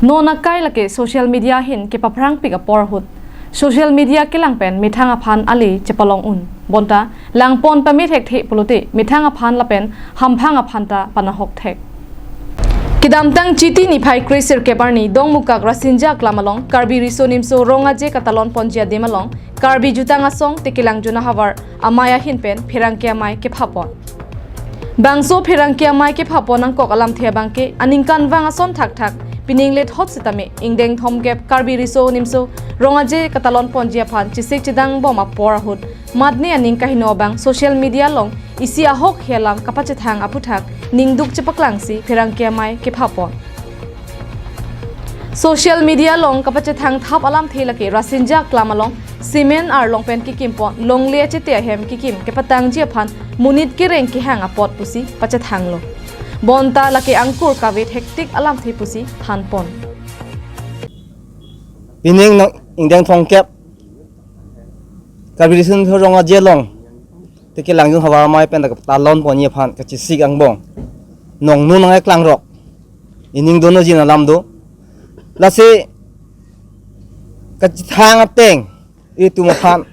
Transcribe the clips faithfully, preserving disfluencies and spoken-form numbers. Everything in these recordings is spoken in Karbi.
Non akai lake social media ahin kepaphrangpik apor ahut social media kelang pen methang aphan ale chepalong un. Bonta langpon pame thekthe pulote methang aphan lapen hamphang aphan ta panahok thek. Kedamtang Chiti niphai kre-sirkep arni Dongmukak Rasinja Aklam along Karbi Riso Nimso Rong Aje katalon ponji adim along Karbi Jutang Asong Tekelangjun ahavar amei ahin pen pherangke amei kephapon. Bangso pherangke amei kephapon angkok alamthe abangke aningkanvang ason thakthak pining lethot sitame ingdeng thomkep Karbi Riso Nimso Rong Aje katalon ponji aphan chesik chedangbom apor ahut matne aning kaheno abang social media along isi ahokhe alam kapachethang aphuthak ningduk chepaklangsi pherangke amei kephapon. Social media along kapachethang thap alamthe lake Rasinja Aklam along cement arlong pen kekimpon longle achete ahem kekim kepatangji aphan monit kereng kehang apot pusi pachethanglo. Bonta lake angkur kave thektik alamthe pusi thanpon. Pining nang ingdeng thomkep Karbi Riso Nimso Rong Aje along Tekelangjun ahavar amei pen dak talon ponji aphan kachesik angbong nongno nangkeklangrok ining dono jin alam do. Lasi kachethang ateng itum aphan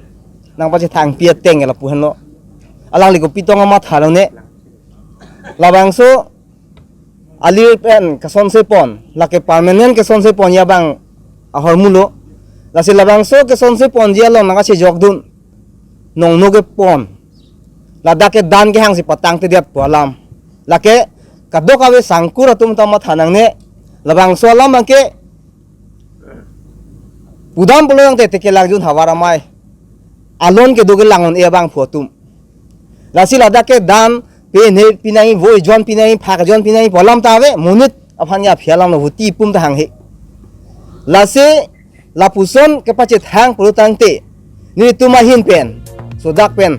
nangpachethangpi ateng lapu henlo. Alangli kopi tong amatha longne. Labangso alir pen kesonse pon, lake permanent kesonse ponji abang ahormulo. Lasi labangso kesonse ponji along nangkachejokdun nongno kepon, ladak ke dan kehangsi patangtedet pu alam. Lake kadokave sangkur atum ta matha nangne. Labangso alam abangke pudam pulo tangte Tekelangjun ahavar amei alon kedo kelang un-e abangphu atum. Lasi ladak ke dan pine pinangji, voi jon pinangji, phak jon pinangji pu alam ta ave, monit aphan ya aphi alam lo, voti pum ta hanghe. Lasi lapuson kepachethang pulo tangte nelitum ahin pen, sodak pen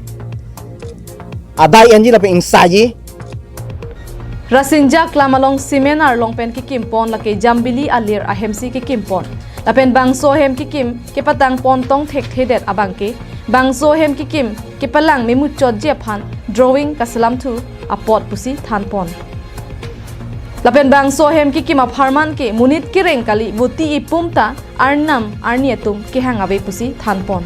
adai enji lapen ingsaiji. Rasinja Aklam along cement arlong pen kekimpon lake Jambili alir ahemsi kekimpon. Lapen bangso ahem kekim kepatangpon tong thekthedet abangke bangso ahem kekim kepalang memuchotji aphan drawing kaselamthu apot pusi thanpon. Lapen bangso ahem kekim apharman ke monit kereng kali, voti ipum ta arnam arni atum kehang ave pusi thanpon.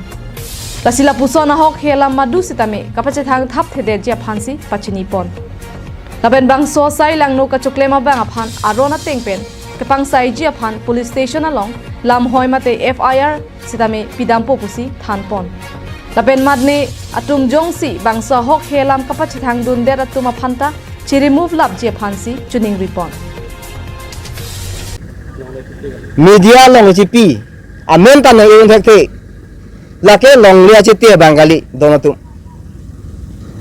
Lasi lapuson ahokhe alam madu sitame kapachethang thapthedetji aphansi pachinipon. Lapen bangso asai langno kachoklem abang aphan aron ateng pen kepangsaiji aphan police station along lamhoi mate F I R sitame pidampo pusi thanpon. Lapen matne atum jongsi bangso ahokhe alam kapachethangdundet atum aphan ta chiremove lapji aphansi chiningripon. Media along chipi amen ta nang-un thekthe. Lake longle achete abang kali don atum.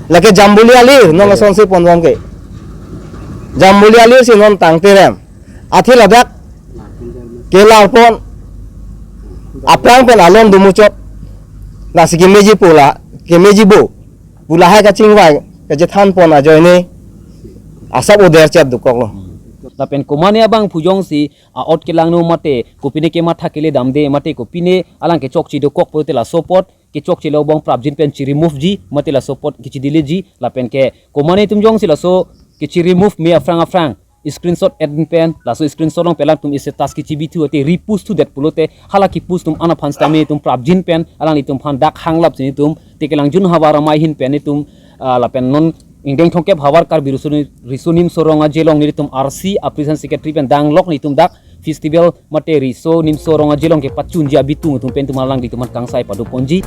Lake Jambuli alir non asonse ponbom ke. Jambuli alir si non tangte rem. Athe ladak kelarpon aphrang pen alon dumuchot. Lasi kemeji pula, kemeji bo. Pula hai kachingvai kachethanpon ajoine asap oder chet dokoklo. Lapen komane abangphu jongsi a-ot kelangno mate kopine kematha kele damde mate kopine alang kechokche dokok pulote laso apot kechokche lo abang prapjin pen chiremoveji mate laso apot kechidileji lapen ke komane atum jongsi laso kechiremove me aphrang aphrang screenshot et pen laso screenshot along pen alangtum status kechibithu ate repost thudet pulote hala kepost atum an aphan sitame itum prapjin pen alanglitum aphan dak hanglapsi nelitum Tekelangjun havar amei ahin pen nelitum, ah, lapen non ingdeng thomkep havar Karbi Riso Ni-, Riso Nimso Rong Aje along nelitum R C a president secretary pen danglok nelitum dak festival mate Riso Nimso Rong Aje along kepachunji abitung atum pen itum alanglitum aphan kangsai padoponji.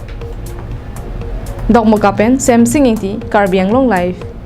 Dokmoka pen Semsing Ingti, Karbi Anglong Live.